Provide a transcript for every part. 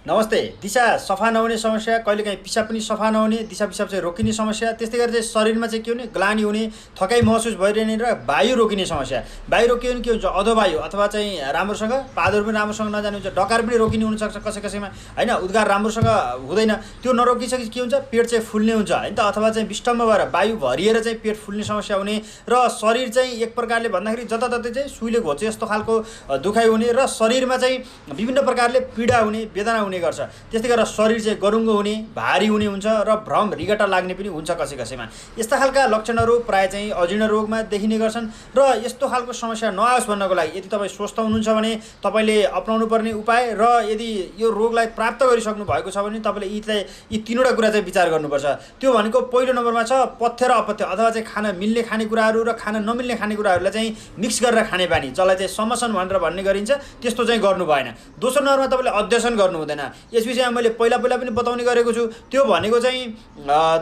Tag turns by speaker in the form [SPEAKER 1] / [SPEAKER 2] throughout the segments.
[SPEAKER 1] नमस्ते। दिशा सफा नहुने समस्या, कहिलेकाहीँ पिसाब पनि सफा नहुने, दिशा पिसाब चाहिँ रोकिने समस्या, त्यस्तै गरी चाहिँ शरीरमा चाहिँ के हुने, ग्लानि हुने, थकाइ महसुस भइरहने र वायु रोकिने समस्या। वायु रोकियो भने के हुन्छ, अधोवायु अथवा चाहिँ राम्रोसँग पादहरू पनि राम्रोसँग नजाने हुन्छ, डकार पनि रोकिने हुनसक्छ कसै कसैमा होइन, उद्गार राम्रोसँग हुँदैन। त्यो नरोकिसकेपछि के हुन्छ, पेट चाहिँ फुल्ने हुन्छ होइन त, अथवा चाहिँ विष्टम्भ भएर वायु भरिएर चाहिँ पेट फुल्ने समस्या हुने र शरीर चाहिँ एक प्रकारले भन्दाखेरि जताततै चाहिँ सुइले घोचे जस्तो खालको दुखाइ हुने र शरीरमा चाहिँ विभिन्न प्रकारले पीडा हुने, वेदना हुने गर्छ। त्यस्तै गरेर शरीर चाहिँ गरुङ्गो हुने, भारी हुने हुन्छ र भ्रम रिगटा लाग्ने पनि हुन्छ कसै कसैमा। यस्ता खालका लक्षणहरू प्राय चाहिँ अजीर्ण रोगमा देखिने गर्छन् र यस्तो खालको समस्या नआओस् भन्नको लागि यदि तपाईँ स्वस्थ हुनुहुन्छ भने तपाईँले अपनाउनु पर्ने उपाय र यदि यो रोगलाई प्राप्त गरिसक्नु भएको छ भने तपाईँले यी तीनवटा कुरा चाहिँ विचार गर्नुपर्छ। त्यो भनेको पहिलो नम्बरमा छ पथ्य र अपथ्य अथवा चाहिँ खान मिल्ने खानेकुराहरू र खान नमिल्ने खानेकुराहरूलाई चाहिँ मिक्स गरेर खाने बानी, जसलाई चाहिँ समसन भनेर भन्ने गरिन्छ, त्यस्तो चाहिँ गर्नु भएन। दोस्रो नम्बरमा तपाईँले अध्ययन गर्नु हुँदैन। यस विषयमा मैले पहिला पनि बताउने गरेको छु। त्यो भनेको चाहिँ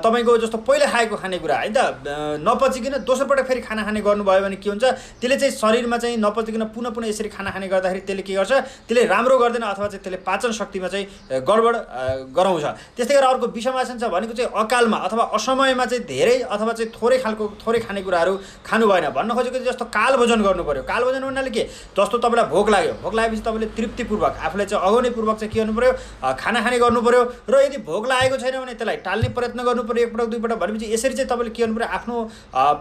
[SPEAKER 1] तपाईँको जस्तो पहिला खाएको खानेकुरा है त नपचिकन दोस्रो पटक फेरि खाना खाने गर्नुभयो भने के हुन्छ, त्यसले चाहिँ शरीरमा चाहिँ नपचिकन पुनः पुनः यसरी खाना खाने गर्दाखेरि त्यसले के गर्छ, त्यसले राम्रो गर्दैन अथवा चाहिँ त्यसले पाचन शक्तिमा चाहिँ गडबड गराउँछ। त्यस्तै गरेर अर्को विषमासन छ भनेको चाहिँ अकालमा अथवा असमयमा चाहिँ धेरै अथवा चाहिँ थोरै खानेकुराहरू खानु भएन। भन्न खोजेको चाहिँ जस्तो कालभोजन गर्नु पर्यो। कालभोजन भन्नाले के, जस्तो तपाईँलाई भोक लागेपछि तपाईँले तृप्तिपूर्वक आफूलाई चाहिँ अगाउनेपूर्वक चाहिँ के गर्नु पर्यो, खाना खाने गर्नु पर्यो र यदि भोक लागेको छैन भने त्यसलाई टाल्ने प्रयत्न गर्नु पर्यो एकपटक दुईपटक। भनेपछि यसरी चाहिँ तपाईँले के गर्नु पर्यो, आफ्नो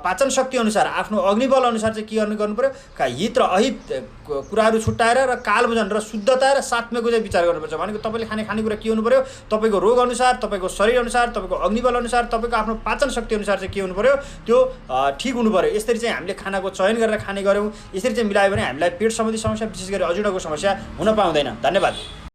[SPEAKER 1] पाचन शक्ति अनुसार आफ्नो अग्निबल अनुसार चाहिँ के गर्नु पर्यो, हित र अहित कुराहरू छुट्याएर र कालभोजन र शुद्धता र सात्म्यको चाहिँ विचार गर्नुपर्छ। भनेको तपाईँले खानेकुरा के हुनु पर्यो, तपाईँको रोग अनुसार, तपाईँको शरीर अनुसार, तपाईँको अग्निबल अनुसार, तपाईँको आफ्नो पाचन शक्ति अनुसार चाहिँ के हुनु पर्यो, त्यो ठिक हुनु पर्यो। यसरी चाहिँ हामीले खानाको चयन गरेर खाने गऱ्यौँ, यसरी चाहिँ मिलायो भने हामीलाई पेट सम्बन्धी समस्या विशेष गरी अजीर्णको समस्या हुन पाउँदैन। धन्यवाद।